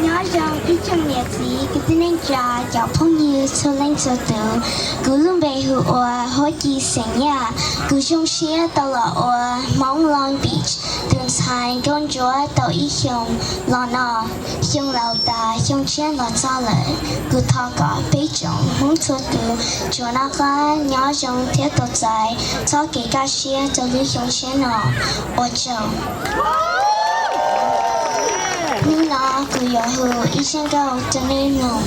Nyob zoo ib tsoom niam txiv kwv tij neej tsa cov phooj ywg txhua leej txhua tus. Kuv lub npe hu ua Huab Ci xeem Yaj. Kuv zoo siab tau los ua Hmoob Long Beach tus ntxhais nkauj ntsuab tau ib xyoos los no. Xyoo laus tas xyoo tshiab los txog lawm, kuv thov kom peb tsoom Hmoob txhua tus tsuas noj qab nyob zoo thiab tau txais txoj kev kaj siab rau lub xyoo tshiab no. Ua tsaug. Hnub no kuv yuav hu ib zaj nkauj rau nej mloog.